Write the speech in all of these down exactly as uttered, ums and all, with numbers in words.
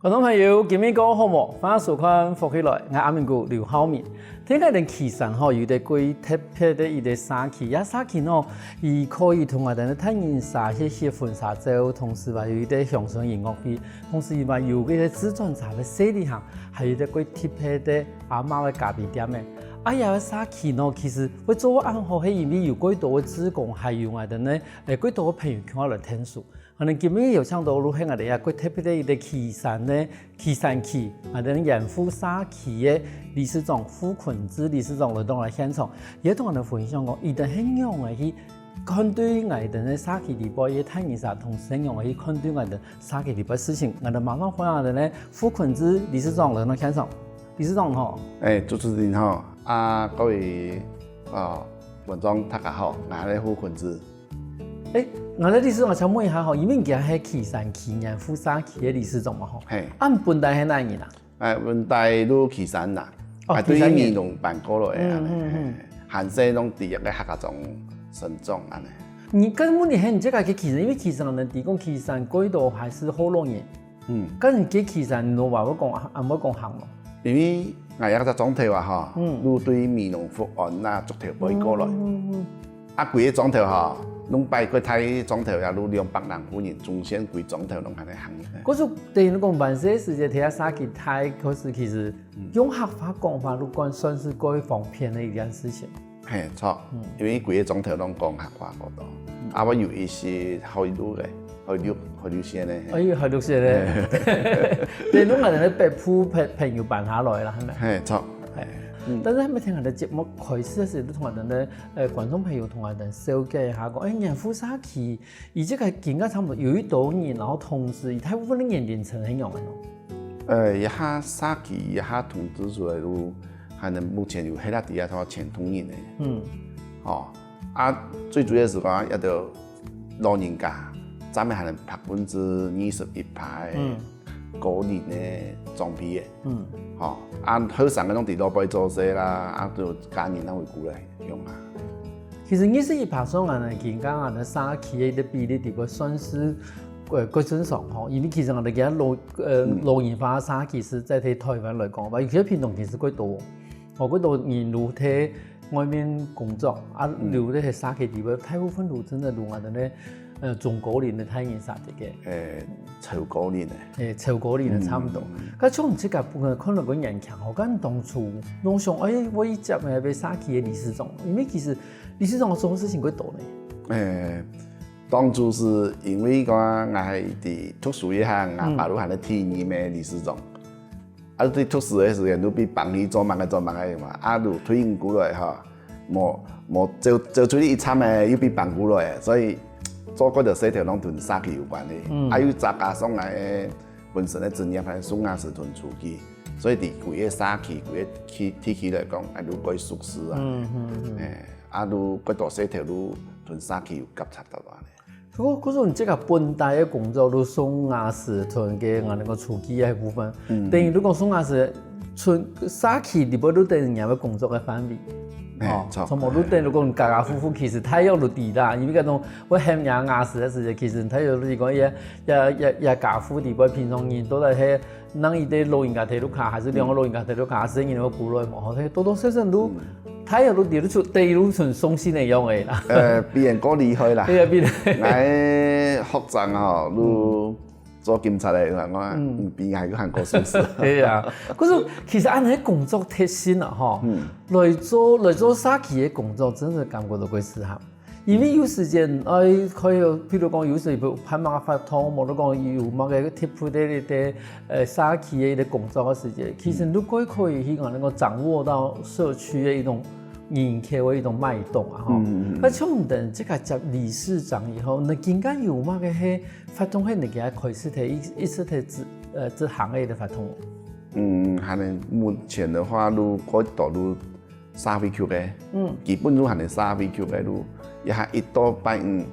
觀眾朋友，今晡日過好無？歡迎收看《福氣來》，𠊎阿明哥劉浩明。在𠊎兜旗山吼，有一個蓋特別个一個社區，這社區吼，佢可以同𠊎兜个大人社去結婚社招，同時還有一個鄉村音樂會，同時佢還有一個自轉車个細旅行，還有一個蓋特別个阿嬤个咖啡店个。啊，這個社區吼，其實會做恁好，係因為有蓋多个志工，還有𠊎兜呢，誒，蓋多个朋友共下來𢯭手。 可能今晡日有請到就係𠊎兜這蓋特別个一個旗山个旗山區，𠊎兜鹽湖社區个理事長傅坤志理事長來到𠊎現場，也同𠊎兜分享講，佢兜係仰仔去看對𠊎兜个社區裡背个大人社同時仰仔去看對𠊎兜社區裡背事情。𠊎兜馬上歡迎𠊎兜个傅坤志理事長來到現場。理事長好。誒，主持人好，啊，各位，呃，觀眾大家好，𠊎係傅坤志。 誒，𠊎个理事長，𠊎請問一下吼，因為你今係旗山區鹽湖社區个理事長嘛吼。嘿。啊，你本底係哪人啊？誒，本底就旗山啦，哦，啊，對，旗山人。美濃搬過來个，嗯，嗯，嗯。還細攏在這個客家庄成長恁呢。你，該問題係你這個去旗山，因為其實𠊎兜知講旗山蓋多還係福佬人。 嗯。該你个旗山，你會講，會講客無？因為𠊎這隻庄頭啊吼，嗯。就對美濃福安啊竹頭背過來。嗯，嗯，嗯。啊，歸個庄頭吼，攏擺過大庄頭也就兩百零戶人，中線歸庄頭攏恁呢行。故所等於講，還細時節，在該社區大，可是其實用客話講話，就講算係蓋方便个一件事情。 嘿，著，嗯。因為歸個庄頭攏講客話較多。嗯。啊，𠊎有一些海陸个，海陸，海陸線个，嘿。哎喲，海陸線个。嘿。對，攏𠊎兜个北部朋，朋友搬下來啦，係無？嘿，著。嘿。嗯。但是還無聽𠊎兜節目開始个時，就同𠊎兜个，呃，觀眾朋友同𠊎兜紹介一下，講，哎，鹽湖社區，佢這個今下差不多有幾多人，然後同時，佢大部分个年齡層係仰般哦？ 呃，這下社區，這下統計出來就，還能目前有歇在這个差不多千多人呢。嗯。吼，啊，最主要係講，這兜老人家，佔个還能百分之二十一趴个，嗯。高齡个長輩个。嗯。吼，啊，後生个攏在老背做事啦，啊，就家人啊會過來用啊。 其實二十一趴上啊，今下啊，社區个比例裡背算係，呃，較正常吼，因為其實𠊎兜今下老，呃，嗯。老齡化社區係在，在臺灣來講，尤其屏東其實較多，哦，較多人就在外面工作，啊，嗯。留在社區裡背，大部分就真个就𠊎兜呢，呃，中高齡个大人社區个。誒， 超高齡个。誒，超高齡个差不多。嗯。該像你自家本身看到个年輕吼，該你當初攏想，哎，𠊎去接个社區个理事長，因為其實理事長做个事情較多呢。誒，當初係因為講𠊎還在讀書个時節，𠊎爸就還在第二任个理事長。 啊，對讀書个時間就被分去做麼个做麼个嘛，啊，就退伍過來吼，無，無走，走出去一站个，又被分過來，所以做過个事頭攏同社區有關係。嗯。啊，又再加上𠊎个本身个職業還係送瓦斯同廚具，所以在歸個社區、歸個地，地區來講，啊，就較熟識啊。嗯，嗯，嗯。誒，啊，就較多事頭就同社區有接觸到啊。 不過，故所你這個本底个工作，就送瓦斯同該𠊎兜个廚具个部分，嗯。等於就講送瓦斯，全社區裡背就等於你个工作个範圍。嘿，哦，著。全部就等於講家家戶戶其實大約就知啦，因為該種會喊人瓦斯个時節，其實大約就係講，也，也，也，也家戶裡背平常人都在該 人一個老人家在屋下，還係兩個老人家在屋下，細人仔會過來嘛，吼，所以多多少少都，嗯。大家都知得出，對路程傷心个樣个啦。呃，比人較厲害啦。對啊，比人。𠊎學長吼，都做警察个，𠊎，嗯。嗯，比𠊎還較傷心。對啊，可是其實恁樣个工作特性啊，吼，嗯。來做，來做社區个工作，真係感覺到較適合。 因為有時間，哎，可以，譬如講，有時候辦麼个活動，無就講有麼个特別个一個，呃，社區个一個工作个時間，其實都可以，可以去講能夠掌握到社區个一種人口个一種脈動啊，吼。嗯，嗯，嗯。那像你等這個接理事長以後，你今下有麼个係活動係你今下開始个一，一直个執，呃，執行个一個活動？嗯，還能目前的話，都過多都 社會局个，嗯。基本都還係社會局个，就一下一到拜五，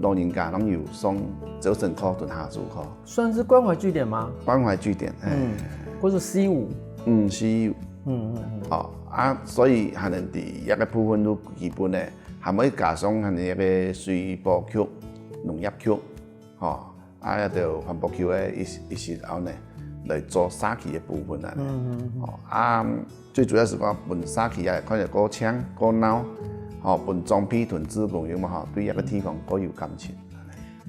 老人家攏有上朝晨課同下晝課。算是關懷據點嗎？關懷據點，嘿。嗯，或者西武。嗯，西武。嗯，嗯，嗯。哦，啊，所以還能在這個部分都基本个，還會加上還有一個水保局、農業局，吼， 啊，這兜環保局个一，一息後呢，來做社區个部分啊。哦，啊，最主要係講分社區啊，看起來較靚、較鬧，吼，分長輩同志工有無吼，對這个地方較有感情。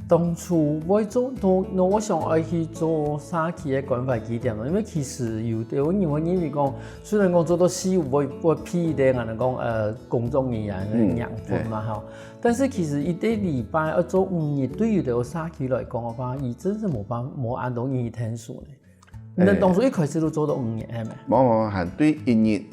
當初會做，當，當會想愛去做社區个關懷據點咯，因為其實有兜人會認為講，雖然講做到四五會，會批一个，𠊎等講，呃，工作人員个人份嘛，吼。但是其實一个禮拜愛做五日，對有兜社區來講个話，佢真係無辦，無恁多人去𢯭手呢。你等當初一開始就做到五日，係無？無，無，還對一日，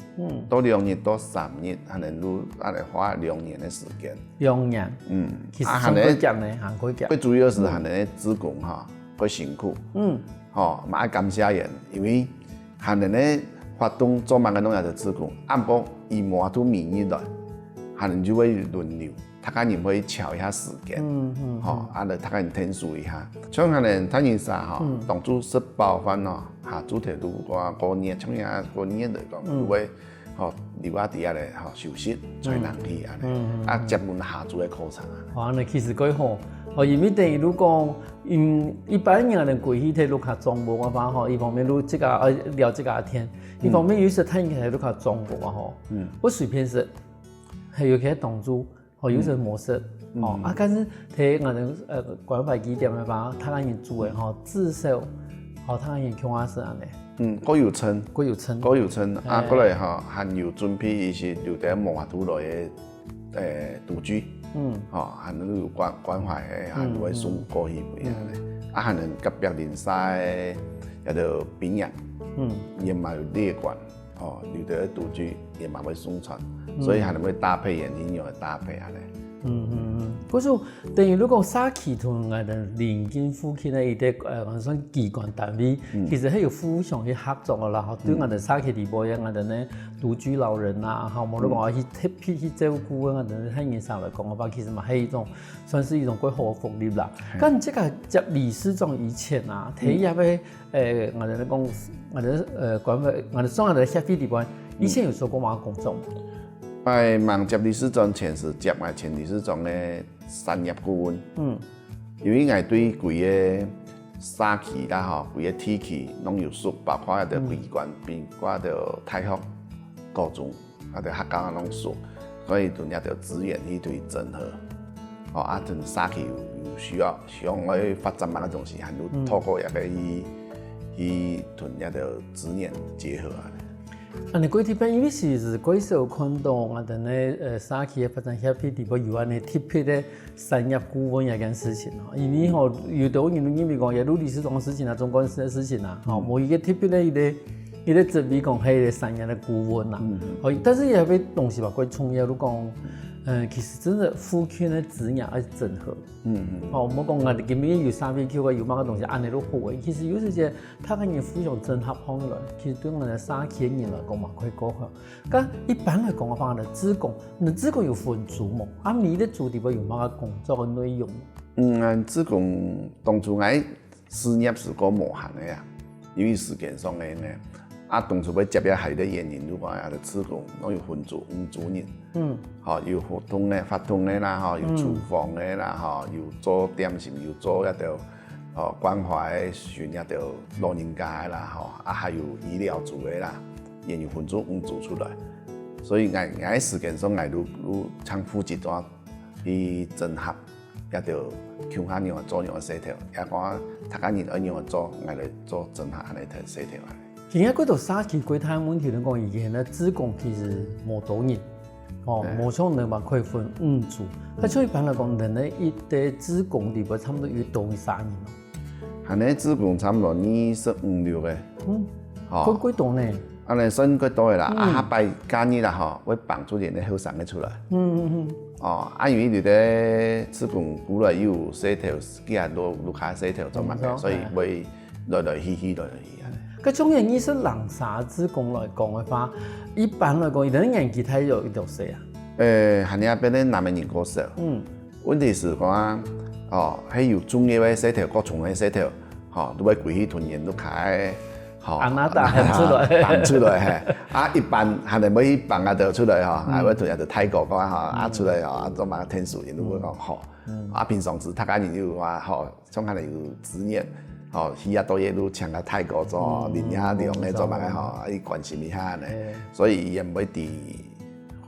到兩日到三日，還能就恁樣花兩年个時間。兩年，嗯，其實還能算較遽呢，還較遽。最主要係還能个志工哈，較辛苦。嗯，吼，嘛愛感謝佢，因為還能个活動做滿个攏有志工，毋過佢無法度每日來，還能就會輪流。 大家人會敲一下時間，嗯嗯，吼，啊，來大家人𢯭手一下。像𠊎等大人社吼，當初食飽飯咯，下晝頭都過過熱，像人過熱來講，都會吼留下底下來吼休息，吹冷氣恁樣，啊，接滿下晝个課程啊。哇，恁樣其實較好，哦，因為等於如果，嗯，一般人可能歸去在屋下種屋个話吼，一方面就自家呃聊自家个天，一方面有時大人在屋下種屋啊吼，嗯，我隨便食，還有个當初 吼，有時無食，吼，啊，但是在𠊎等呃關懷據點个話，大家人煮个吼，至少，吼，大家人共下食恁樣。嗯，較有撐，較有撐，較有撐啊，過來吼，還有準備一些有兜無法度來个，呃，廚具，嗯，吼，還有關關懷个，還有會送過去分佢等，啊，還能隔壁鄰舍个，也就檳榔，嗯，也嘛有列管。 哦，有兜个廚具也嘛會送餐，所以還會搭配，也係有搭配恁樣。嗯嗯嗯，故所等於如果社區同𠊎等鄰近附近个一个呃，算機關單位，其實係有互相去合作个啦，吼，對𠊎等社區裡背个𠊎等个獨居老人啊，吼，無論講去特別去照顧个𠊎等个老人家來講个話，其實嘛係一種算是一種較好个福利啦。但這个接理事長以前啊，第一个 誒，𠊎等講，𠊎等呃，管委，𠊎等算𠊎等協會裡背，以前有做過麼个工作無？𠊎吂接理事長前係接𠊎前理事長个產業顧問。嗯，因為𠊎對規个社區啦吼，規个地區攏有熟，包括一个機關，包括一个大學、高中。 啊，對客家攏熟，所以同這兜資源去對整合。哦，啊，同社區有，有需要，想愛發展麼个東西，還有透過這个去，去同這兜資源結合啊。恁樣過特別，因為其實過少看到𠊎等个呃社區个發展協會裡背有恁樣特別个產業顧問這件事情哦，因為吼，有兜人認為講，也就理事長个事情啊，總幹事个事情啊，吼，無一个特別个一个 一个職位講係一个產業个顧問啦。哦，但是也有个東西嘛，較重要，就講，呃，其實真个附近个資源愛整合。嗯嗯。哦，莫講啊，今日有三分球个，有麼个東西，恁樣就好个。其實有時節，大家人互相整合起來，其實對𠊎等社區个人來講嘛，較好。該一般來講个話呢，志工，你志工有分組無？啊，你个組裡背有麼个工作个內容？嗯，啊，志工當初𠊎 事業係較無閒个啊，因為時間上个呢，啊，當初愛接个還有个原因，就講啊，志工，攏有分做五組人，嗯，吼，有活動个、活動个啦，吼，有廚房个啦，吼，有做點心，有做一兜，吼，關懷巡一兜老人家个啦，吼，啊，還有醫療組个啦，也有分做五組出來。所以𠊎，𠊎時間上𠊎就，就像負責做 去整合，也就共下仰仔做仰仔事頭，也講大家人愛仰仔做，𠊎來做整合恁樣个事頭啊。今日過到社區過大个問題來講，以前个志工其實無多人，哦，無像你嘛可以分五組。該像一般來講，恁樣一个志工裡背差不多有多少人哦？恁樣志工差不多二十五六个，嗯，吼，過過多呢。 恁樣算較多个啦，啊，下擺假日啦吼，會放出一个後生个出來。嗯嗯嗯。哦，啊，因為有兜志工過來有事頭，佢也落落下事頭做麼个，所以會來來去去來來去啊。該種个二十零儕志工來講个話，一般來講，佢等年紀大約有幾多歲啊？呃，還這邊个男个人較少。嗯。 問題係講啊，哦，係有重要个事頭，較重个事頭，吼，都會歸去同人都開，吼，阿媽打喊出來。喊出來嘿。啊，一般還係會去放啊就出來吼，還會同人就大哥講吼，啊出來吼，啊做麼个𢯭手，人都會講吼。啊，平常時大家人就話吼，像恁樣有資源，吼，去啊到一路請个大哥做，嗯，領下糧个做麼个吼，嗯，去關心一下呢。嘿。所以佢也毋會知，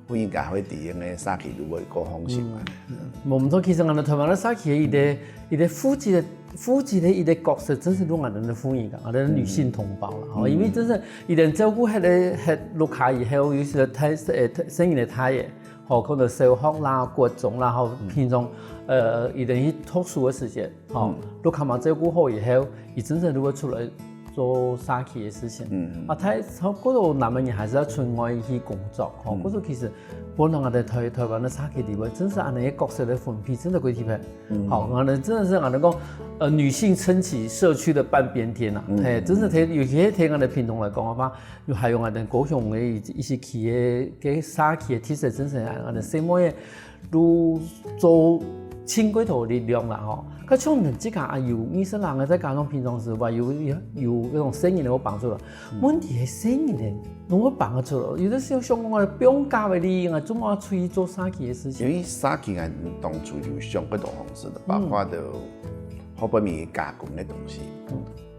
忽然間會知，因為社區都會過風險嘛。嗯，嗯。無毋著，其實𠊎等台灣个社區，佢个，佢个負責个，負責个佢个角色，真係攏𠊎等个婦人家，𠊎等女性同胞啦，吼，嗯。因為真係佢等照顧該个，該屋下以後，尤其係大，呃，細人个大个，吼，可能小學啦、國中啦，吼，嗯。平常，呃，佢等去讀書个時間， 吼，嗯。屋下嘛照顧好以後，佢真正就會出來做社區个事情。嗯，嗯。啊，大，差不多男个人還係愛出外去工作，吼，嗯。故所其實本來𠊎等台，台灣个社區裡背，真係恁樣个角色个分配，真係幾特別。嗯。吼，𠊎等真的是𠊎等講，呃，女性撐起社區的半邊天啊。嗯，嘿，嗯，真係在，嗯。尤其在𠊎等屏東來講个話，又還有𠊎等高雄个一，一些企業，个社區个特色，真係恁樣，𠊎等細妹个 都做盡幾多力量啦吼。該像你自家也有二十零个，再加上平常時還有，有，有該種細人仔會幫助啦。嗯。問題係細人仔，攏會幫得出來。有个時候想講啊，放假个哩，啊，做麼个出去做社區个事情？因為社區啊，當初有想幾多方式个，包括嗯。到後背面加工个東西。嗯。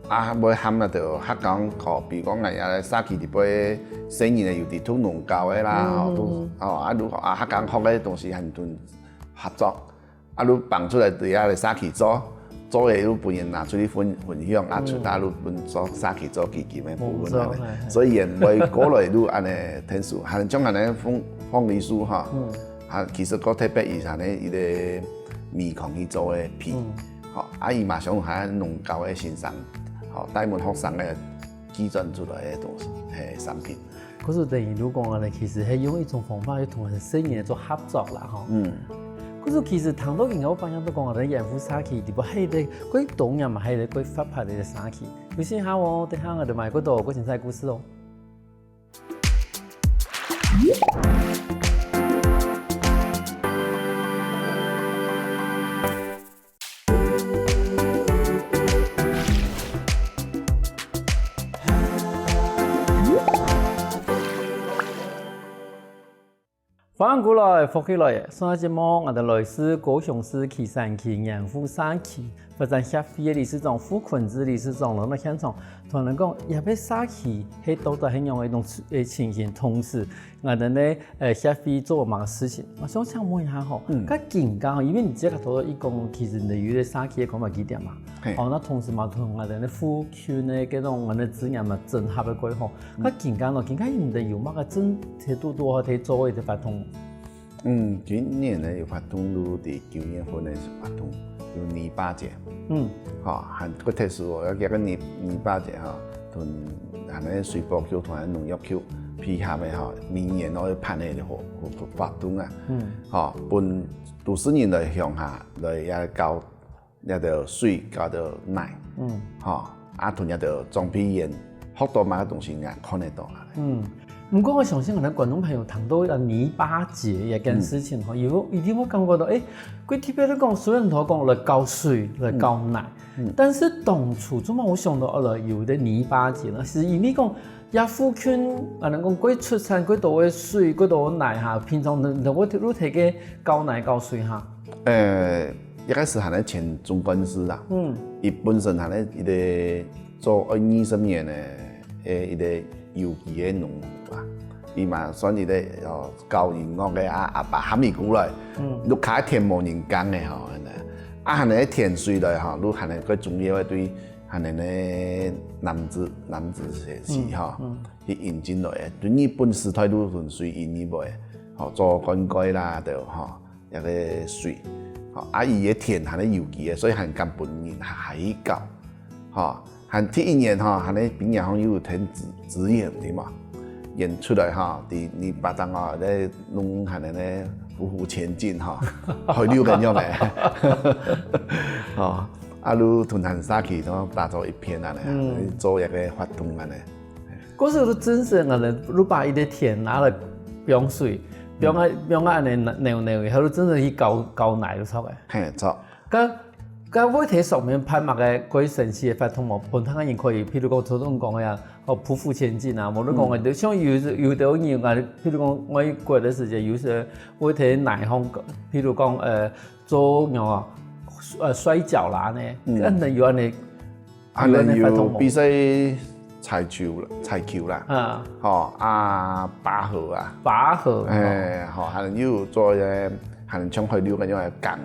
啊，會喊啊，就客家講，比如講，哎呀，社區裡背細人仔有在讀農教个啦，嗯。吼，都，吼，啊，如果啊，客家學个東西還同合作，啊，你放出來對啊，社區做，做个你分人拿出去分，分享，啊，嗯。出啊，你分做社區做基金个部分啊。無錯，嘿，嘿。所以也毋會過來你恁樣𢯭手，還像恁樣鳳，鳳梨酥哈，嗯。啊，其實較特別以前呢，一個米糠去做个皮。嗯。 吼，啊，佢嘛想喊農教个先生，吼，帶分學生个寄轉出來个東西，嘿，產品。故所等於你講个呢，其實係用一種方法去同細人仔做合作啦，吼。嗯。故所其實聽到人家有分享到講，𠊎等鹽湖社區，裡背係一個幾多年嘛，係一個幾活潑个社區。有時候哦，等下𠊎等買幾多，過精彩故事哦。 歡迎過來，福氣來了！上一節目，𠊎等來自高雄市旗山區鹽湖社區發展協會个理事長傅坤志理事長來到現場，同𠊎等講，這個社區係到底係仰般一種，呃，情形，同時，𠊎等呢，呃，協會做麼个事情？𠊎想請問一下吼，嗯。該今下吼，因為你這個頭頭一講，其實你有一個社區个購買據點嘛，嘿。哦，該同時嘛，同𠊎等个附近个該種𠊎等个資源嘛，整合个過後，嗯。該今下咯，今下你等有麼个政策度度好去做一個活動？ 嗯，今年呢有活動，就在九月份个活動，有泥巴節。嗯。吼，還較特殊哦，這個泥，泥巴節吼，同𠊎等水保局同𠊎等農業局配合个吼，每年都會辦个活，活，活動啊。嗯。吼，分都市人來鄉下來也教 這兜水，教兜泥。嗯。吼，啊，同這兜裝備員學到麼个東西，人看得到啊。嗯，毋過𠊎相信可能觀眾朋友聽到這泥巴節這件事情吼，嗯。有，一定會感覺到，欸，佢特別來講，雖然頭講來教水，來教泥，嗯。嗯。但是當初做麼个會想到，哦，來有一個泥巴節呢？係因為講，這附近，啊，人講，佢出產幾多个水，幾多个泥哈，平常人，人會，會提去教泥教水哈。 呃，一開始還係前總幹事啦，嗯。佢本身還係一個做二十年个，呃，一個有機个農夫啊。佢嘛算一個，哦，教音樂个啊，阿爸喊佢過來，嗯。屋下田無人耕个吼，恁樣。啊，還係田水來吼，你還係最重要个對，還係呢，男子，男子社區吼，嗯，嗯。去引進來个。對日本時代，你同水引入來，吼，做灌溉啦，對，吼。 這個水。吼，啊，佢个田還係有機个，所以還敢分人下去搞。吼，還第一年吼，還係邊仔項又有添資，資源，對無？演出來吼，在泥巴當中哦，在弄還係呢，匍匐前進吼，海陸个樣个。吼，啊，就同𠊎社區都打做一片恁樣，嗯。做一個活動恁樣。 故所就真實恁樣，你把一個田拿來放水，放啊，放啊恁樣扭扭以後，就真實去搞，搞泥就著个。嘿，著。該，該會在上面辦麼个過神奇个活動無？分大家人可以，譬如講，頭先講个啊，哦，匍匐前進啊，無你講个，嗯。就像有，有的人啊，譬如講外國个時節，有時會在泥項，譬如講，呃，做仰啊，呃，摔跤啦呢，嗯。恁樣有恁樣還有有比賽，彩球啦，彩球啦，啊，吼，啊，拔河啊，拔河，哎，吼，還有做个，還有像海陸个樣个槓，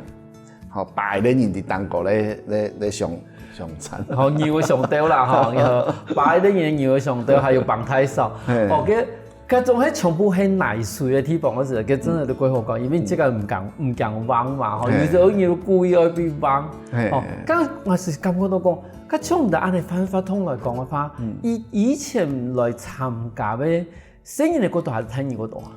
吼，擺个人在當中咧，咧，咧上，上場。吼，牛个上吊啦，吼，然後擺个人牛个上吊，還有綁太少。嘿。哦，該，該種係全部係泥水个地方，我覺得該真的都幾好搞，因為這個毋驚，毋驚橫嘛，吼，嘿。有時候你故意愛去橫，嘿。哦，剛我是感覺到講， 該像你恁呢翻發通來講个話，以，以前來參加个細人个角度還係大人个角度啊？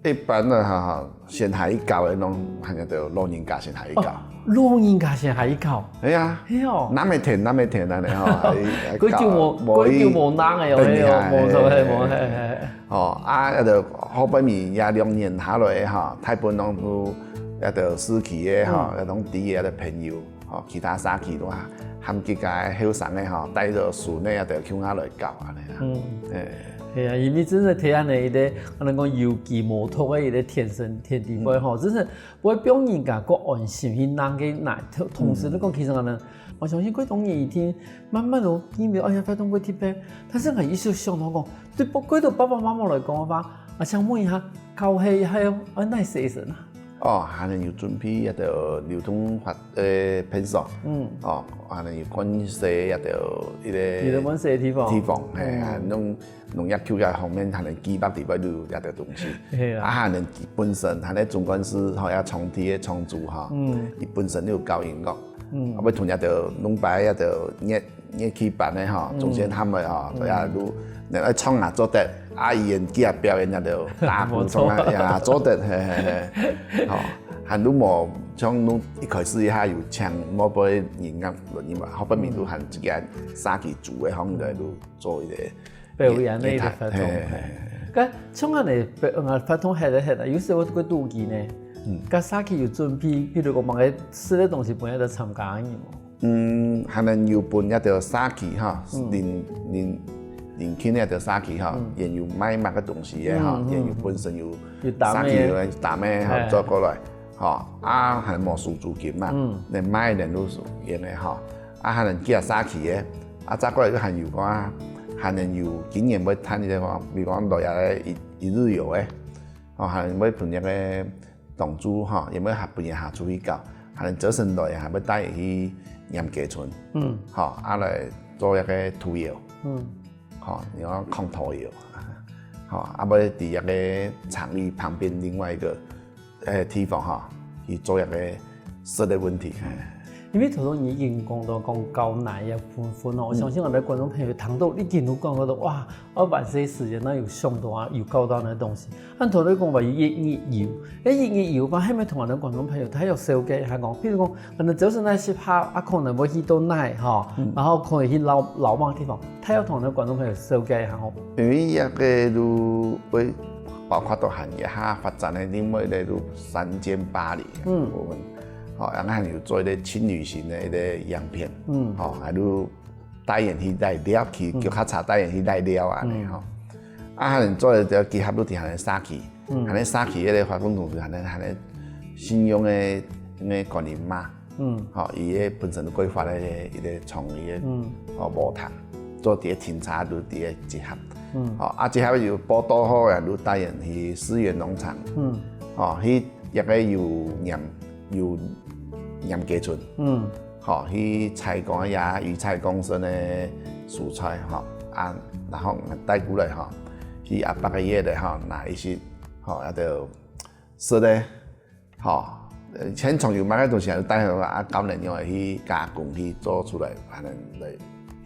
一般个哈，哈，先下一屆个攏喊做老人家先下一屆。哦，老人家先下一屆。哎呀，係哦。那麼甜，那麼甜恁呢吼，還，還搞，幾久無，無幾久無人个哦，係哦，無錯，係，無，係，係。哦，啊，該就後背面也兩年下來哈，大部分攏都，該就市區个哈，該種知个个朋友。 吼，其他社區都啊，喊幾個後生个吼，帶著孫仔啊，就共下來搞恁呢啊。嗯。哎。係啊，因為真係聽恁呢一個，可能講有機無毒个一個天生天地會吼，嗯。真係會幫人家較安心去拿个奶。同，同時你講，嗯。其實可能，我相信過多年一定慢慢都因為哎呀，發展會特別，但是我一直想到講，對，不過對爸爸媽媽來講个話，啊，想問一下，教係還有，啊，哪些人啊？ 哦，還有準備該兜流動發，呃，便所。嗯。哦，還有灌水該兜一個流動灌水个地方。地方，嘿，嗯。啊，農，農業區該方面還有基北地方有該兜東西。係啊。啊，還有本身，還有總幹事，吼，也場地个場主，吼，嗯。佢本身有搞音樂。嗯。啊，愛同該兜弄擺該兜熱 樂器班个吼，嗯。中間他們吼，嗯。都要錄，你愛唱啊做得，啊，演技啊表演啊都打鼓唱啊，無錯。呀，做得，嘿，嘿，嘿。吼，還都無，像都一開始一下有請某位人啊，後背面都還自己社區組个方面都做一個表演个一個活動，嘿，嘿，嘿。嘿。該像恁呢，表，呃，活動係个係个，有時候會肚飢呢。嗯。該社區有準備，比如講，麼个食个東西，分該兜參加个人無？ 嗯，還有分該兜社區哈，嗯。鄰，鄰，鄰近該兜社區哈，嗯。也有賣麼个東西个哈，嗯，嗯，也有本身有有打咩？社區有人打咩哈，哎。做過來，吼，啊，還無收租金嘛，嗯。你賣人都是用个哈，啊，還有寄社區个，啊，再過來就還有講啊，還有今年會辦一個，比如講落來个一，一日遊个，哦，還會辦一個 當晝吼，也會下，分佢下出去搞，還有朝晨來還會帶佢去鹽溪村，嗯。吼，啊來做一個塗窯，嗯。吼，你講抗塗窯，吼，啊，會在一個場地旁邊另外一個，呃，地方吼，去做一個食个問題，嘿。因為頭先你已經講到講搞泥个部分哦，我相信𠊎兜觀眾朋友聽到你已經有感覺到，哇， 𠊎還細時節，該有想到啊，有搞到該東西。恁頭先講話有一日遊，該一日遊吧，係毋係同𠊎兜觀眾朋友，大約紹介一下講，譬如講，可能朝晨該時節，啊，可能會去到哪，吼，嗯。然後可以去尞，尞麼个地方，大約同𠊎兜觀眾朋友紹介一下吼。因為這個就會包括到還一下發展个另外一個就三箭巴黎个部分，嗯。吼，然後還有做一個輕旅行个一個影片，嗯。吼，還有 帶人去哪尞，去，嗯。腳踏車帶人去哪尞啊，嗯。恁呢吼。啊，還有做一個結合到底還有社區，嗯。還有社區該個活動同時，還有，還有信用个，个觀音媽，嗯。吼，佢个本身規劃个一個創意个，嗯。吼，無糖，做這個停車都這個結合。嗯。吼，啊，結合有報到好个，就帶人去思源農場，嗯。吼，去一個有鹽，有鹽溪村。嗯。 吼，去採光呀，魚菜共生个蔬菜，吼，啊，然後帶過來，吼，去阿伯个屋个，吼，拿一息，吼，該兜食个，吼，呃，現場有麼个東西，就帶回來，啊，教人用个去加工，去做出來，還能來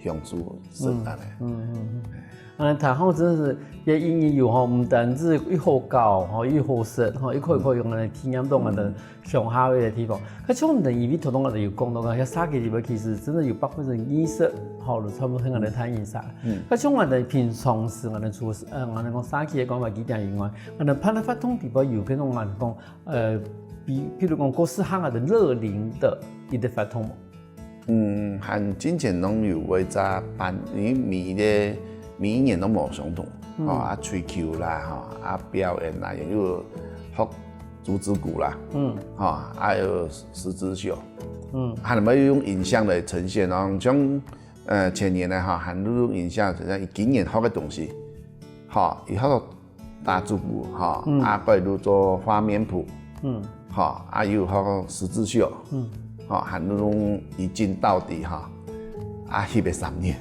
享受食恁呢。嗯，嗯，嗯，嗯。 啊，大家真的是，這一日遊吼，毋單止又好搞吼，又好食吼，又可以，可以用來體驗到𠊎兜鄉下个地方。該像𠊎兜因為頭先𠊎兜有講到講，該社區裡背其實真的有百分之二十吼，就差不多係𠊎兜大人社。嗯。該像𠊎兜平常時𠊎兜除，呃，𠊎兜講社區个關懷據點以外，𠊎兜辦个活動裡背有該種𠊎兜講，呃，比，譬如講各式各樣个樂齡个一個活動。 嗯，還進前攏有會再辦，因為每一個，每一年都無相同，嗯。吼，啊，吹球啦，吼，啊，表演啦，也有學竹子鼓啦，嗯。吼，還有十字繡，嗯。還有用影像來呈現哦，像呃，前年呢，哈，還錄錄影像，就係佢今年學个東西，哈，佢學到打豬脯，哈，嗯。啊，過來錄做畫面譜，嗯。哈，啊，又學十字繡，嗯。哈，還錄錄一鏡到底，哈，啊，翕个三年。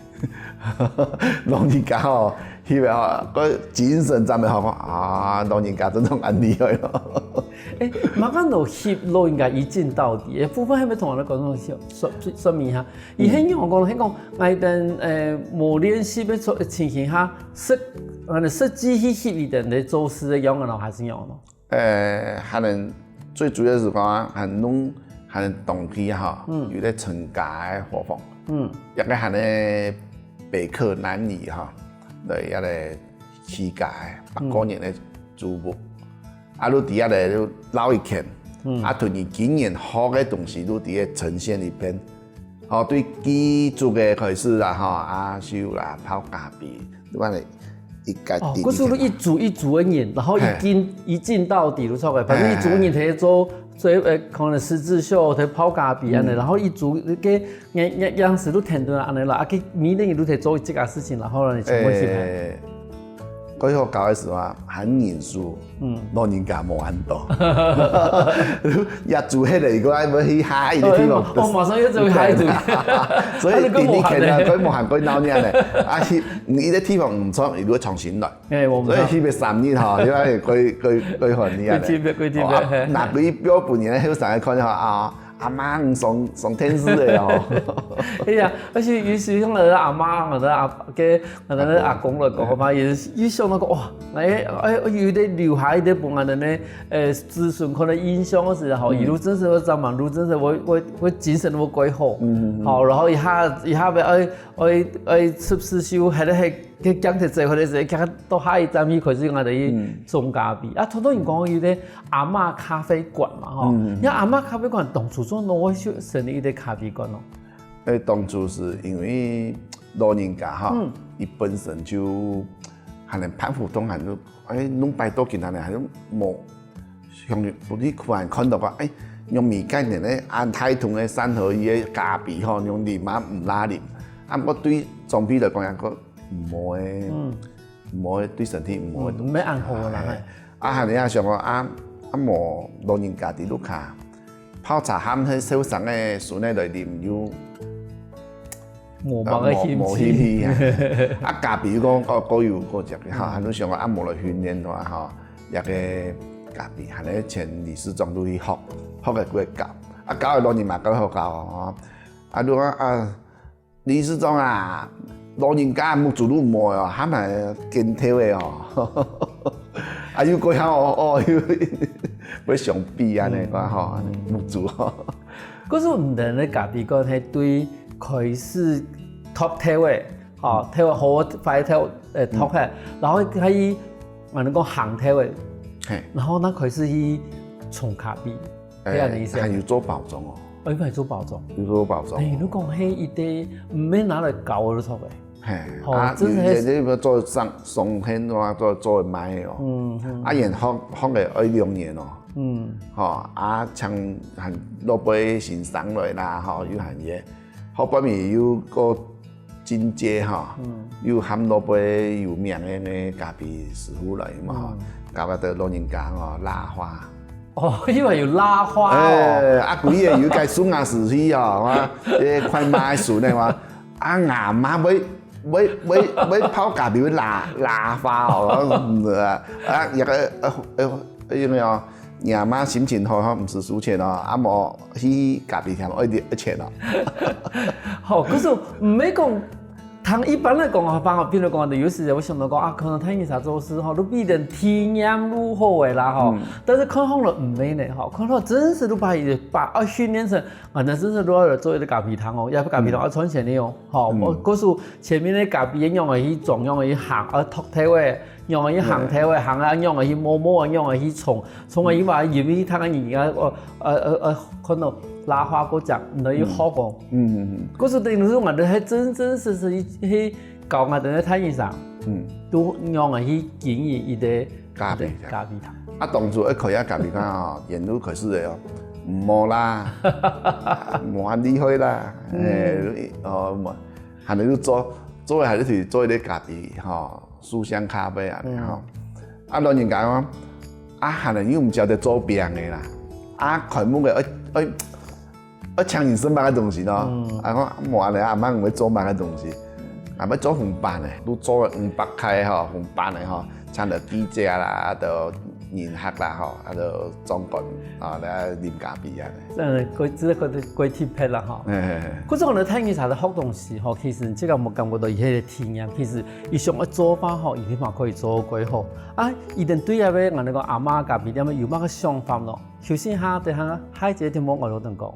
老人家吼，翕个吼，个精神真个好講啊，老人家真正恁厲害咯。誒，麼个叫翕老人家一鏡到底，誒，部分還沒同我的觀眾說說說明一下。以前我講，係講，𠊎等誒無練習个情形下，實，實際去翕佢等个做事个樣个咯，還係樣咯？誒，可能最主要係講，還弄，還當地哈，有个陳家个伙房，嗯，一个還个北客南移哈，對，一个起家个八个人个主仆。 啊，就佇遐咧，就尞一圈，啊，同佢今年學个東西，就佇遐呈現一遍。吼，對建築个開始啦，吼，啊，繡啦，泡咖啡，就恁呢一個哦，故所就一組一組个人，然後一進一進到底就出來，反正一組个人在做，做呃，可能十字繡，在泡咖啡恁呢，然後一組个 樣樣樣式都聽到恁呢啦，啊，佢每年都在做這個事情，然後呢，全部是。誒，最好搞个時候啊，還人數，嗯，老人家無恁多，也做下來，如果愛去下一个地方，哦，馬上又做下一个，所以第二天啊，佢無閒過鬧熱呢，啊，去一个地方毋錯，如果重新來。 哎，我们所以特别三日吼，你看可以可以可以很厉害的。可以特别可以特别哦啊那个标本人后生来看吼啊，阿妈上上电视的哦。哎呀，而且尤其像我的阿妈、我的阿给我的阿公来讲嘛，也是一想那个哇，哎哎，有点留下一点不安的呢，呃，子孙可能印象是吼，一路真是会张忙，路真是会会会精神会过好，嗯，好，然后一下一下被哎哎哎，是不是就还得还 个讲起这回来是，讲到下一站去开始用个等于种咖啡。啊，头头你讲有个阿嬷咖啡馆嘛，吼，那阿嬷咖啡馆当初做哪会去成立一个咖啡馆咯？因为当初是因为老人家哈，伊本身就还能办活动，还能哎弄摆到今天呢，还能无 像不是突然看到个，哎，用米盖人咧，安泰通个三合一个咖啡吼，用啉啊毋拉啉，啊，毋过对长辈来讲，也个毋好个，毋好个对身体毋好个东西。毋免安好啦，嘿。啊，还有啊，想讲啊，啊，无老人家在屋下泡茶，喊迄后生个孙仔来啉，又无别个兴趣。无兴趣啊。啊，咖啡讲个个有个只哈，很多想讲啊，无来训练个话哈，那个咖啡，还有前理事长都去学，学个过教，啊，教个老人嘛，教好教哦。啊，如果啊，理事长啊，老人家目珠都无哦，还蛮尖头个哦。啊，又过好哦，哦，又会相比安尼个吼，目珠哦。 可是毋等个咖啡馆，係对开始托头个，吼，头好快头，呃，托个，然后可以，啊，你讲行头个，嘿，然后那开始去冲咖啡，这样的意思。还有做包装哦，哦，有做包装。有做包装。哎，你讲嘿，一个毋免拿来搞个托个。 嘿，哦啊，真的是也也做上上天啊，做做卖哦。嗯，啊，也学学了一两年哦。嗯，吼，啊，像很落尾先生来啦，吼，有行业，后半面又个进阶哈，嗯，又喊落尾有名的那咖啡师傅来嘛，搞个得老人家哦，拉花。 哦，因为有拉花哦。哎，啊，佢也有个孙啊，是去哦，啊，这快卖孙的嘛，啊，阿妈会会会会泡咖啡会拉拉花哦，啊，啊，那个呃呃，因为哦，你阿妈心情好哈，毋使收钱哦，啊，无去咖啡店一点一钱哦。好，可是毋免讲 通一般来讲啊，方便来讲的，有时我想到讲啊，可能太阳茶做事吼，都比人体验愈好个啦吼。但是看好了毋免呢吼，看好真是都把伊把啊训练成，啊，那真是都要做一个咖啡糖哦，要咖啡糖要赚钱的哦，吼，我告诉前面的咖啡用个去种，用个去行，啊，托头个，用个去行头个，行啊，用个去摸摸，用个去冲，冲个去把油去烫个人家，呃呃呃呃，看到拉花过讲，你要好讲。 嗯，故所等于说，我哋系真真实实去去教我哋个太阳上，嗯，都让人去经营一个咖啡店咖啡店。啊，当初一开啊咖啡店哦，沿路开始的哦，无啦，无恁厉害啦，哎，哦，无，還有就做做个還係去做一个咖啡吼，書香咖啡啊吼。啊老人家講，啊還有又毋曉得做餅个啦，啊開門个愛愛愛請人食麼个東西咯，啊講無恁樣，阿媽毋會做麼个東西，啊愛做紅粄个，都做了五百塊吼，紅粄个吼，請了記者啦，都 人客啦吼，啊就壯觀啊來啉咖啡啊。嗯，過這個過特別啦吼。嘿嘿嘿。可是講呢，聽你儕个學東西吼，其實這個無感覺到佢个體驗，其實佢想个做法吼，一定嘛可以做過好。啊，一定對啊，𠊎等講阿媽咖啡店有麼个想法咯？休息下，等下下一節節目𠊎等講。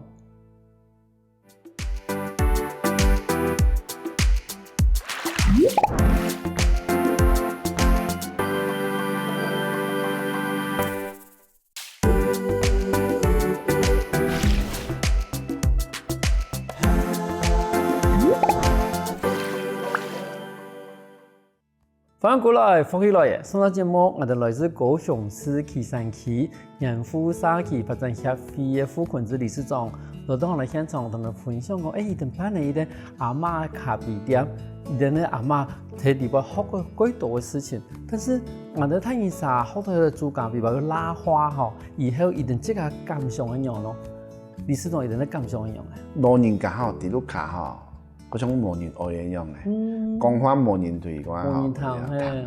歡迎過來，福氣來了！上段節目，𠊎等來自高雄市旗山區鹽湖社區發展協會个傅坤志理事長，來到𠊎等現場，同𠊎等分享講，欸，佢等辦个一个阿媽咖啡店，佢等个阿媽在裡背學過幾多个事情。但是𠊎等聽佢儕學到个煮咖啡包个拉花吼，以後佢等自家感想个樣咯。理事長佢等个感想个樣呢？老人家吼，在屋下吼， 好像無人愛个樣个，講話無人對講啊，無人聽，嘿。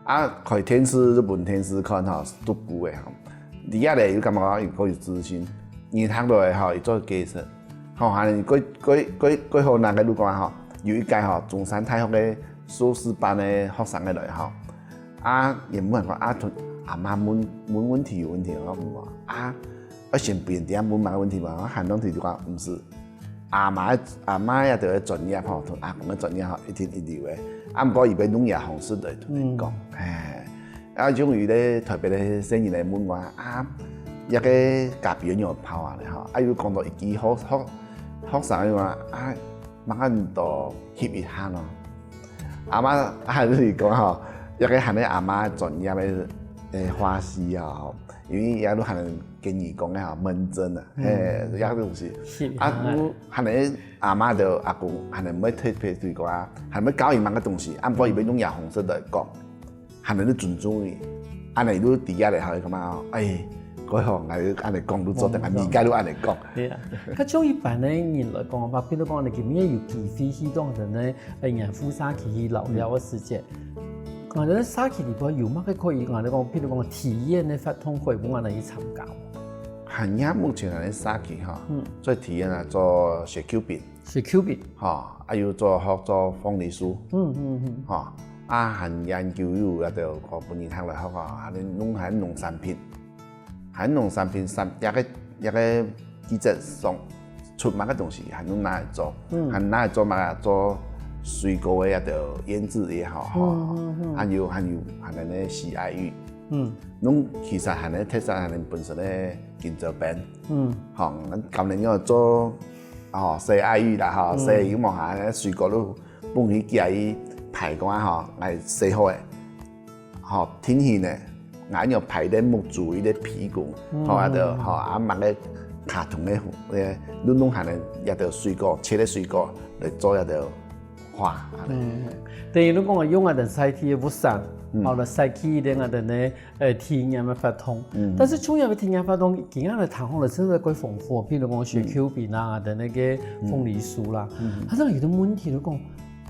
啊開電視，日本電視看吼，獨孤个吼，佇遐咧又感覺有夠有自信，人行落來吼，又做解釋，吼，還有過過過過好難个路過吼，有一屆吼，中山大學个碩士班个學生个來吼，啊，也問講啊，同阿媽問問問題有問題無啊？ 愛先分人問麼个問題嘛，喊人就講毋係。阿媽阿媽這兜个專業吼，同阿公个專業吼，一定一流个。啊，毋過佢愛用佢个方式來同你講，嘿。啊，終於咧特別个細人來問我啊，這个咖啡仰般泡啊咧吼，啊又講到一句好好學生个話啊，慢慢多翕一下咯。阿媽還係講吼，這个還係阿媽專業个个花式啊吼。 因為也都還能跟你講个吼，門診啊，嘿，這个東西。啊，還能阿媽就阿公還能會特別對講啊，還會教佢麼个東西，啊，毋過佢愛用這方式來講，還能尊重佢，恁樣就知啊咧，吼，感覺哎，過好，𠊎恁樣講都做得，啊，你該都恁樣講。對啊，較像一般个人來講吧，比如講，你今日有機會去到人个，呃，鹽湖社區去尞尞个時節， 𠊎等社區裡背有麼个可以𠊎等講，譬如講體驗个活動，可以分𠊎等去參加？恁樣目前𠊎等社區吼，做體驗啊，做雪球餅，雪球餅，吼，啊又做學做鳳梨酥，嗯嗯嗯，吼，啊還研究有啊，就講分人客來學啊，還弄還農產品。 還農產品產這个這个季節上出麼个東西，還用拿來做，還拿來做麼个做水果个這兜醃製也好，吼，還有還有還有那西愛玉，嗯，弄其實還有特產還有本身个金針冰，嗯，吼，今年有做哦西愛玉啦，吼，西愛玉嘛，還有水果都 放去寄去排乾吼，來洗好个，吼，定型个，𠊎用排个木珠一个皮管，吼，啊就吼啊，買个卡通个，个弄弄下呢，也就水果，切个水果來做也就花。嗯，等於你講用啊，等晒去个物產，好了，晒去个啊，等呢。 呃，體驗个活動。但是像這个體驗活動，今日个談好了，真个蓋豐富，譬如講雪球餅啊，等那个鳳梨酥啦。但是有个問題就講，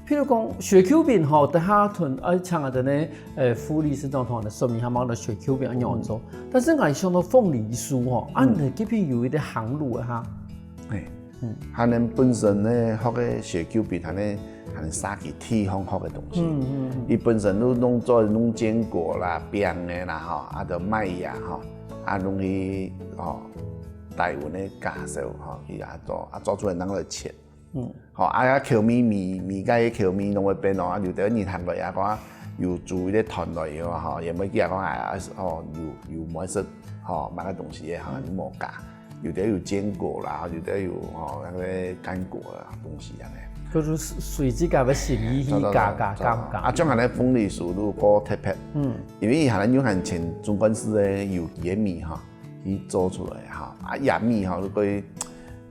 譬如講雪球餅吼，等下同呃，像啊，等呢，呃，傅理事長同𠊎等說明下，麼个雪球餅愛仰做。但是𠊎想到鳳梨酥吼，啊，你這片有一个行路个哈。哎， 嗯，還有本身呢，學个雪球餅，還有還有社區地方學个東西。嗯嗯嗯。佢本身都弄做弄堅果啦、餅个啦吼，啊就賣呀吼，啊弄去吼，台灣个家銷吼，去啊做，啊做出來拿來切。嗯。吼，啊啊口味味味个口味攏會變哦，啊有兜人行過啊，講有煮一个團隊个吼，也袂記得講啊，哦有有無食吼，買个東西个吼，無加。 有兜有堅果啦，有兜有吼那个乾果啦，東西恁樣。就是隨自家个心意去加加減減。啊，像恁樣鳳梨酥都過特別，嗯，因為佢還用很前中國式个有機个米哈，去做出來哈，啊，這米哈，如果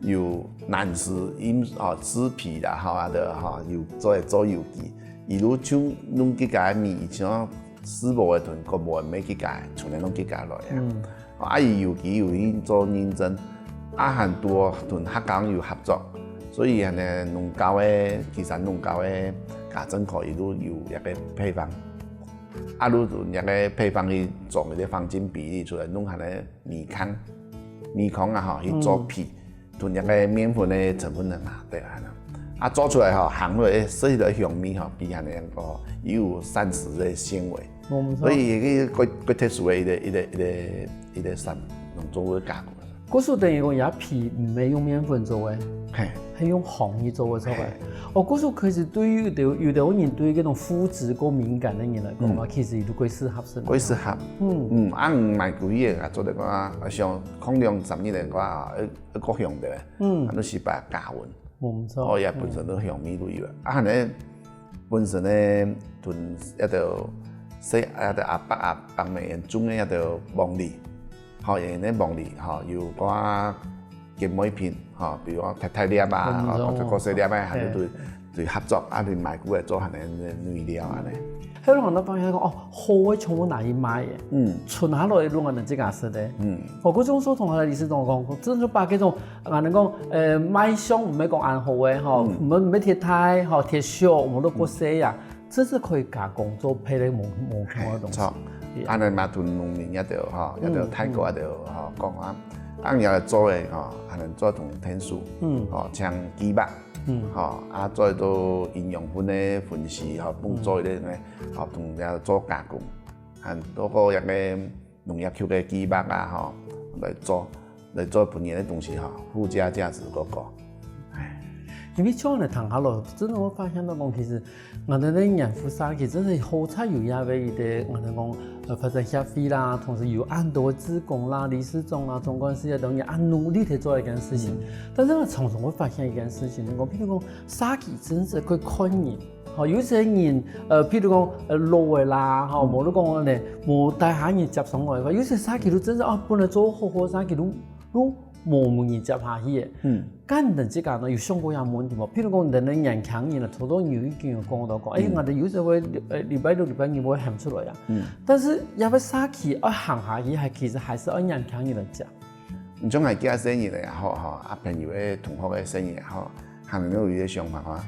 有男士飲哦，食品啦，吼，啊，就吼，有做做油機，一路就弄幾个米，像世貿个同國貿个買幾个，全部弄幾个來啊。嗯。啊，伊油機有去做認證，啊，還多同客家有合作，所以呢，農教个，其實農教个家政科一路有一个配方。 啊，你同這个配方去做一个黃金比例出來，弄下个米糠，米糠啊吼，去做皮，同這个麵粉个成分能拿得啊。啊，做出來吼，行落去，食起來香味吼，比下个个有膳食个纖維，我们说所以个个个特殊个一个一个一个一个产农作物个加工。故所等于讲，也皮毋係用麵粉做个，嘿，係用糠去做个出来嘿。哦，故所其实对于有的有的人对于这种麸质过敏感的人来讲嘛，其实都过适合是吗？过适合。嗯嗯，啊，毋买贵个啊，做得讲啊，像空量十日个话啊，一个香的，嗯啊，，都是把加温。我们说哦，也本身都香味都有啊。啊，可能本身呢，同一个说一个阿伯阿伯们种个一个黄梨，吼，因为黄梨吼有个姐妹品，吼，比如讲太太粒啊，嗯吼，或者个小粒啊，嘿还有对对合作啊，你买过来做可能原料啊呢。还有人都发现讲哦，好个全部拿去卖耶，嗯存下来个弄人自家食个。嗯，我过种说同学的理事长讲，真正把这种，啊，能讲呃卖相毋係讲恁好个吼，毋毋係贴大吼贴小，我们都过细呀，这是可以加工做配个某某种个东西。错，安尼嘛同农民也着吼，也着泰国也着吼讲啊，恁样来做个吼，还能做同天数，嗯吼，像鸡肉，嗯吼，啊做到营养分的分析，吼，帮助一个呢，吼，同人家做加工，还透过一个农业区个鸡肉啊，吼，来做来做本源的东西吼，附加价值个高。因为像你谈下来，真的会发现到讲，其实我们的染肤社区真的好彩有一个一个，我们讲呃发展协会啦，同时有很多志工啦、理事长啦、总干事啊等等，很努力的做一件事情。但是呢，常常会发现一件事情，讲譬如讲社区真是会看人，好，有些人呃，譬如讲呃老的啦，好，无你讲呢，无带下人接上来个，有些社区都真是啊，本来做好好社区都都无人接下去个。嗯，干等这个呢，有想过一个问题无？譬如讲，人的年轻人啊，头头有已经有讲到讲，哎，嗯我哋有时会，呃，礼拜六、礼拜日会喊出来啊。嗯，但是要不要社区要行下去，还其实还是要年轻人来讲。你像系几个生意也好吼，啊朋友个同学个生意也好，还能有一个想法哈，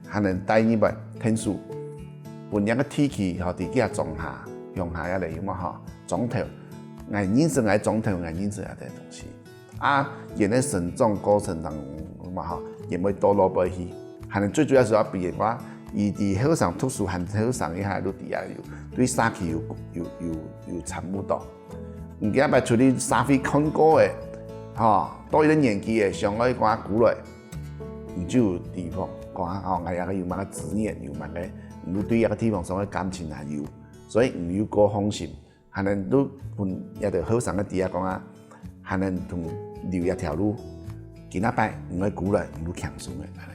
还能带你们天数，分两个地区吼，地区啊庄下、乡下也来有嘛吼，庄头，俺认识俺庄头，俺认识俺的东西。啊，人的成长过程当中嘛吼，也会多落背去，还能最主要是要比人话，伊哋后生读书还后生一下，都底下有对社区有有有有参与到。你今日出去社会看过个，吼，到一个年纪个，想要讲过来，你就有地方讲吼，哎呀，有么个资源，有么个，你对一个地方上个感情还有，所以你有个放心。 还能都分一个后生个底下讲啊，还能同留一条路，今仔拜毋会过来，毋会轻松个，安尼。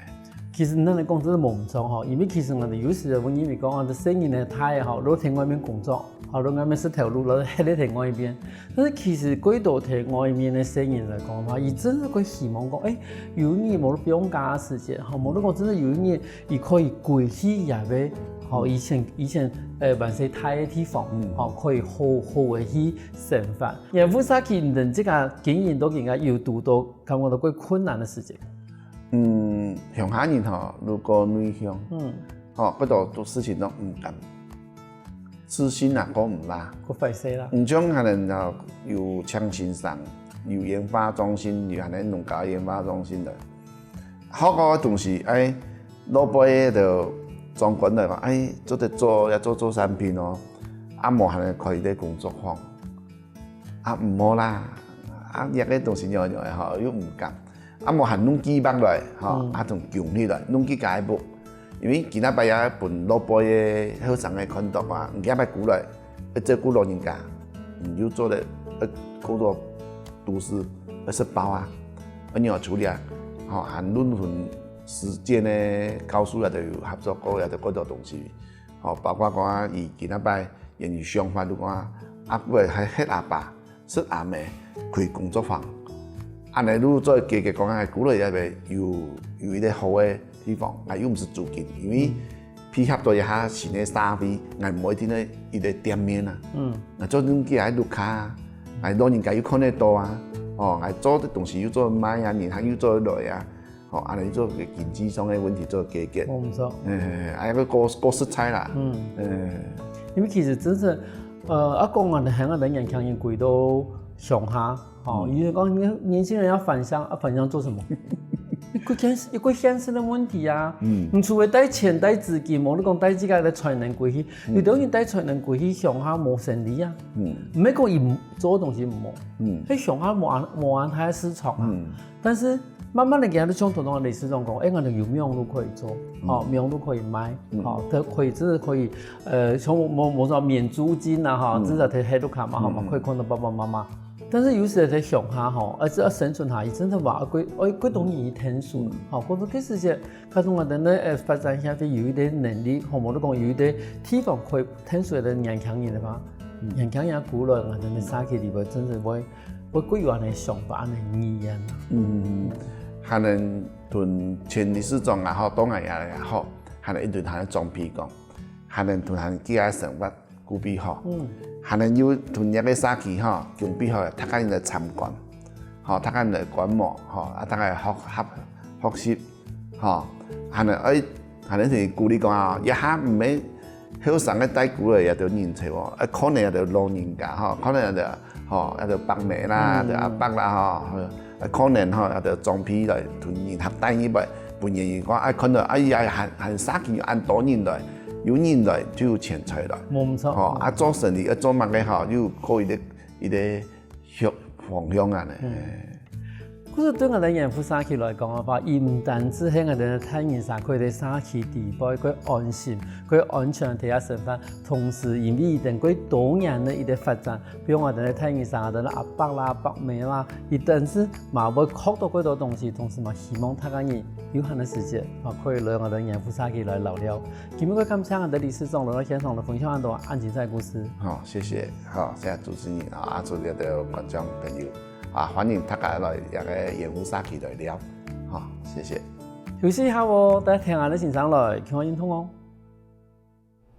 其实恁样讲真的无毋错吼，因为其实我们有时候因为讲啊，生意呢，他也好，都在外面工作，好，都外面是头路，都还在外面。但是其实过多在外面的生意来讲的话，伊真的会希望讲，哎，有一日无不用加时间，好，无如果真的有一日，伊可以归去也个，好，以前以前呃，蛮些大个地方，好，可以好好的去生活。染肤社区，你等这个经营都应该有堵到感觉到过困难的事情。嗯，乡下人吼，如果内向，嗯，吼，不多做事情都毋敢，自信啊，讲毋啦。过坏势啦。毋像可能啊，有请先生，有研发中心，有可能农家研发中心的，好个东西，哎，落尾个总管来讲，哎，做得做，要做做产品哦，啊，无可能开一个工作坊。 啊，毋好啦，啊，这个东西样样个吼，又毋敢。啊，无还弄几百来，吼，啊，同供起来，弄几个步。因为今仔拜也分老辈个后生个看到啊，今仔拜过来，要照顾老人家，你又做得，呃，工作都市，要食饱啊，要养处理啊，吼，还论同时间呢，高速啊，都有合作过啊，都过多东西，吼，包括讲啊，伊今仔拜，因为想法，如果啊，啊，不还黑阿爸， 是阿妹开工作坊，恁樣就做解決講，哎，古樂也有有一個好个地方，啊，又毋使租金，因為配合到一下新个社會，𠊎毋一定愛一個店面啊。嗯，𠊎做東西還有卡啊，𠊎老人家又看得到啊，哦，𠊎做个東西又做得賣啊，人客又做得來啊，哦，恁樣做个經濟上个問題做解決。無毋著。哎，啊，个過過實在啦。嗯，因為其實真正，呃，啊，講啊，你還有人年輕人歸到鄉下， 哦，有人講年年輕人要返鄉，啊，返鄉做什麼？一個現實，一個現實的問題啊。嗯，你除了帶錢、帶資金，無你講帶自家的才能歸去，有的人帶才能歸去鄉下無生理啊。嗯，毋係講佢做東西無，嗯，係鄉下無恁無恁大个市場啊。嗯，但是慢慢的，佢就像頭先理事長講，哎，𠊎等有網路可以做，哦，網路可以賣，哦，佢可以真的可以，呃，像我我我說免租金啊，哈，至少在黑路卡嘛，哈，嘛可以看到爸爸媽媽。 但是有時在鄉下吼，而且要生存下去，真的話，愛幾愛幾多年去𢯭手，吼，或者其實是，假使𠊎等个呃發展下去有一點能力，吼，無就講有一點地方可以𢯭手个年輕人的話，年輕人過來，𠊎等个社區裡背真的會會幾有恁个想法、恁个意願。嗯，還能同前理事長也好，當然也也好，還能一同還能裝備講，還能同還佢个生活。 準備好，還能有同樣个社區吼，準備好，大家人來參觀，吼，大家人來觀摩，吼，啊，大家學學學習，吼，還能愛還能同佢鼓勵講啊，這下毋係後生个帶古樂這兜人才哦，愛可能這兜老人家吼，可能這兜吼，這兜伯姆啦，這兜阿伯啦吼， 啊，可能吼，啊，就裝備來同人客帶入來，分人講，啊，看到，哎呀，還還社區有恁多人來，有人來就有錢財來。無毋著。吼，啊，做生理愛做麼个吼，又過一個一個向方向啊呢。故所對𠊎等鹽湖社區來講个話，佢毋單止係𠊎等个大人社區个社區地位，佢安心，佢安全个地下生活，同時因為佢等佢多年个一個發展， 比如𠊎等个大人生，𠊎等个阿伯啦、伯姆啦，佢等時嘛會學到幾多東西，同時嘛希望大家人有閒个時節嘛可以來𠊎等鹽湖社區來尞尞。今日个感謝𠊎等理事長來到現場來分享恁多恁精彩个故事。好，謝謝，好，謝謝主持人啊，啊，祝這兜觀眾朋友啊，歡迎大家來這個鹽湖社區來尞，好，謝謝。休息一下哦，等下聽𠊎等先生來，請你運動哦。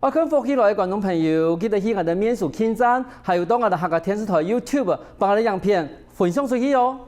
愛看福氣來个觀眾朋友，記得去𠊎等面書網站，還有到𠊎等客家電視台YouTube，把𠊎等影片分享出去哦。